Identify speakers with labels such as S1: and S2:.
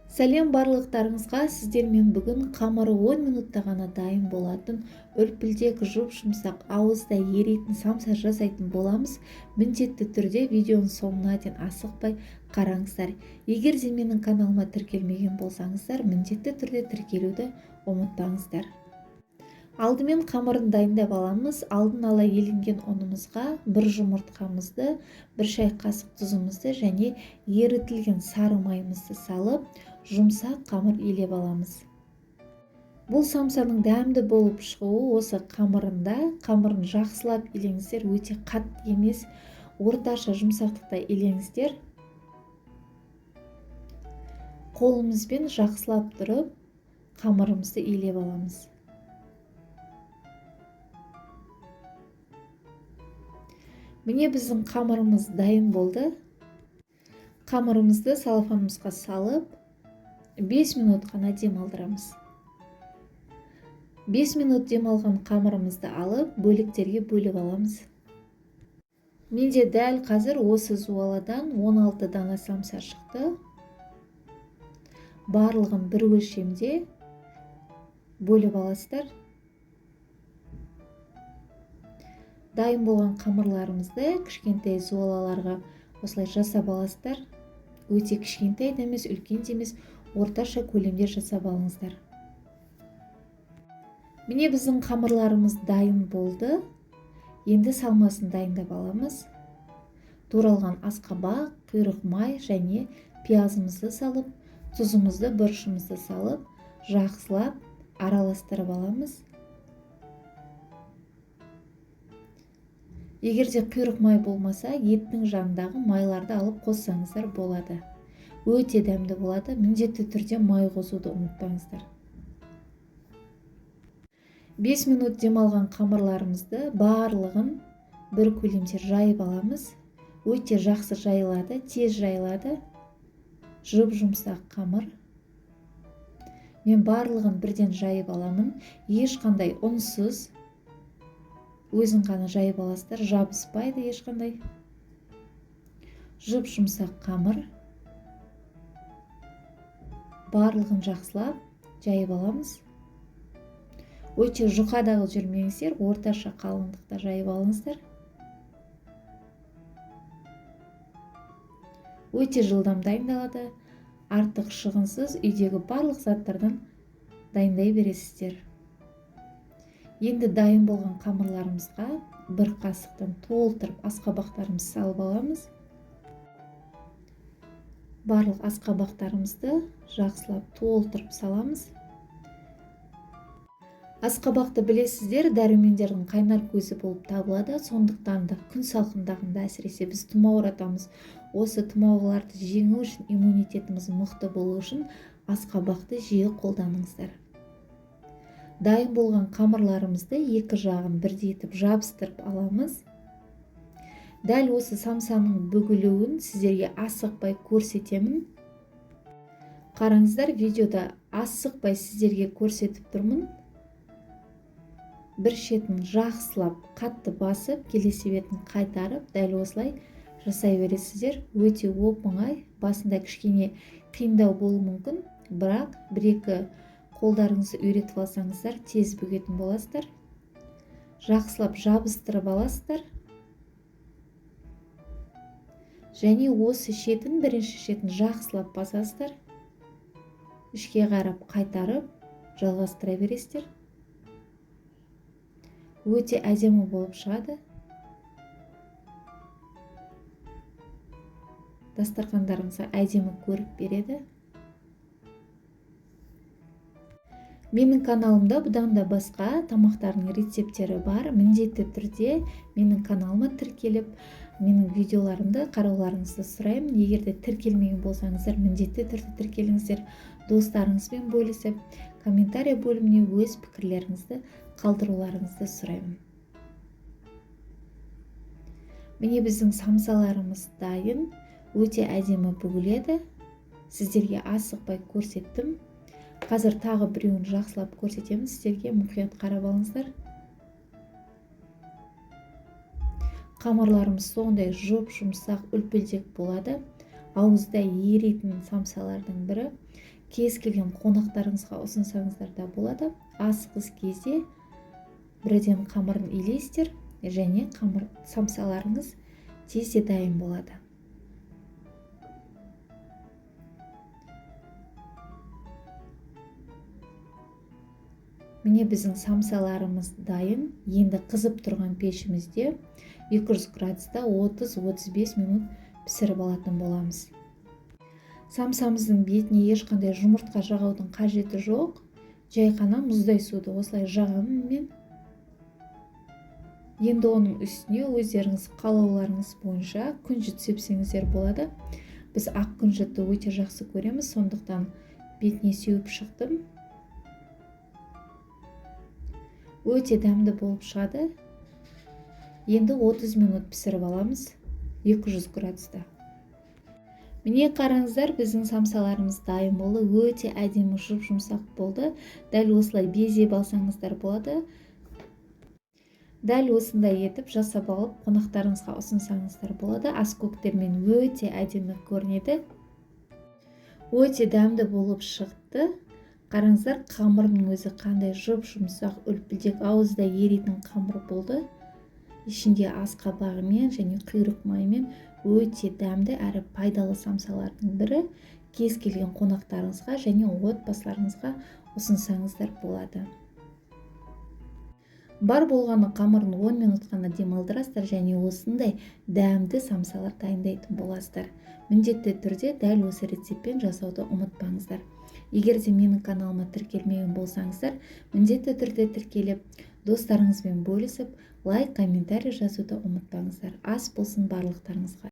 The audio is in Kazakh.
S1: Сәлем барлықтарыңызға! Сіздермен бүгін қамыры 10 минутта ғана дайын болатын үлпілдек, жұп-жұмсақ, ауызда еритін самса жасайтын боламыз. Міндетті түрде видеоның соңына дейін асықпай қараңыздар. Егер де менің каналыма тіркелмеген болсаңыздар, міндетті түрде тіркелуді ұмытпаңыздар. Алдымен қамырын дайындап аламыз. Алдын ала еленген ұнымызға бір жұмыртқамызды, бір шай қасық тұзымызды және ерітілген сары майымызды салып, жұмсақ қамыр илеп аламыз. Бұл самсаның дәмді болып шығуы осы қамырында. Қамырын жақсылап илеңіздер, өте қатты емес, орташа жұмсақтықта илеңіздер. Қолымызбен жақсылап тұрып қамырымызды илеп аламыз. Міне біздің қамырымыз дайын болды. Қамырымызды салафанымызға салып, 5 минут қана демалдырамыз. 5 минут демалған қамырымызды алып, бөліктерге бөліп аламыз. Менде дәл қазір осы зуаладан 16 дана самса шықты. Барлығын бір өлшемде бөліп аласыздар. Дайын болған қамырларымызды кішкентай зуалаларға осылай жасап аласыздар. Өте кішкентай да емес, үлкен де емес, орташа көлемде жасап алыңыздар. Міне біздің қамырларымыз дайын болды. Енді салмасын дайындап аламыз. Туралған асқабақ, құйрық май және пиязымызды салып, тұзымызды, бұрышымызды салып, жақсылап араластырып аламыз. Егер де құйрық май болмаса, еттің жанындағы майларды алып қоссаңыздар болады. Өте дәмді болады. Міндетті түрде май қосуды ұмытпаңыздар. 5 минут демалған қамырларымызды барлығын бір көлемде жайып аламыз. Өте жақсы жайылады, тез жайылады. Жұп-жұмсақ қамыр. Мен барлығын бірден жайып аламын. Ешқандай ұнсыз, өзін ғана жайып аласыздар, жабыспайды ешқандай. Жұп-жұмсақ қамыр. Барлығын жақсылап жайып аламыз. Өте жұқа да қылып жүрмеңіздер, орташа қалыңдықта жайып алыңыздар. Өте жылдам дайындалады. Артық шығынсыз үйдегі барлық заттардан дайындай бересіздер. Енді дайын болған қамырларымызға бір қасықтан толтырып асқабақтарымызды салып аламыз. Барлық асқабақтарымызды жақсылап толтырып саламыз. Асқабақты білесіздер, дәрумендердің қайнар көзі болып табылады. Сондықтан да күн салқындағанда әсіресе біз тұмау ауыратамыз. Осы тұмауларды жеңу үшін, иммунитетіміз мықты болу үшін асқабақты жиі қолданыңыздар. Дайын болған қамырларымызды екі жағын бірдей етіп жабыстырып аламыз. Дәл осы самсаның бүгілуін сіздерге асықпай көрсетемін. Қараңыздар, видеода асықпай сіздерге көрсетіп тұрмын. Бір шетін жақсылап қатты басып, келесі бетін қайтарып, дәл осылай жасай бересіздер. Өте оп-оңай, басында кішкене қиындау болуы мүмкін, бірақ бір-екі қолдарыңызды үйретіп алсаңыздар, тез бүгетін боласыздар. Жақсылап жабыстырып аласыздар. Және осы шетін, бірінші шетін жақсылап басасыздар. Ішке қарап қайтарып, жалғастыра бересіздер. Өте әдемі болып шығады. Дастархандарыңызға әдемі көрік береді. Менің каналымда бұдан да басқа тамақтардың рецепттері бар. Міндетті түрде менің каналыма тіркеліп, менің видеоларымды қарауларыңызды сұраймын. Егер де тіркелмеген болсаңыздар, міндетті түрде тіркеліңіздер. Достарыңызбен бөлісіп, комментария бөліміне өз пікірлеріңізді қалдыруларыңызды сұраймын. Міне біздің самсаларымыз дайын, өте әдемі бүгіледі. Сіздерге асықпай көрсеттім. Қазір тағы біреуін жақсылап көрсетемін сіздерге, мұқият қарап алыңыздар. Қамырларымыз сондай жұп-жұмсақ, үлпілдек болады. Ауызда еритін самсалардың бірі. Кез келген қонақтарыңызға ұсынсаңыздар да болады. Асығыс кезде бірден қамырын илейсіздер және қамыр самсаларыңыз тез де дайын болады. Міне, біздің самсаларымыз дайын. Енді қызып тұрған пешімізде 200 градуста 30-35 минут пісіріп алатын боламыз. Самсамыздың бетіне ешқандай жұмыртқа жағудың қажеті жоқ. Жай қана мұздай суды осылай жағамын мен. Енді оның үстіне өздеріңіз қалауларыңыз бойынша күнжіт сепсеңіздер болады. Біз ақ күнжітті өте жақсы көреміз, сондықтан бетіне сеуіп шықтым. Өте дәмді болып шығады. Енді 30 минут пісіріп аламыз 200 градуста. Міне, қараңыздар, біздің самсаларымыз дайын болды. Өте әдемі, жұп-жұмсақ болды. Дәл осылай безеп алсаңыздар болады. Дәл осындай етіп жасап алып, қонақтарыңызға ұсынсаңыздар болады. Аскөктермен өте әдемі көрінеді. Өте дәмді болып шықты. Қараңыздар, қамырының өзі қандай жұп-жұмсақ, үлпілдек, ауызда еритін қамыр болды. Ішінде асқабағымен және құйрық майымен өте дәмді әрі пайдалы самсалардың бірі. Кез келген қонақтарыңызға және отбасыларыңызға ұсынсаңыздар болады. Бар болғаны қамырын 10 минут қана демалдырасыздар және осындай дәмді самсалар дайындайтын боласыздар. Міндетті түрде дәл осы рецептпен жасауды ұмытпаңыздар. Егер де менің каналыма тіркелмеген болсаңыздар, міндетті түрде тіркеліп, достарыңызбен бөлісіп, лайк, комментарий жазуды ұмытпаңыздар. Ас болсын барлықтарыңызға.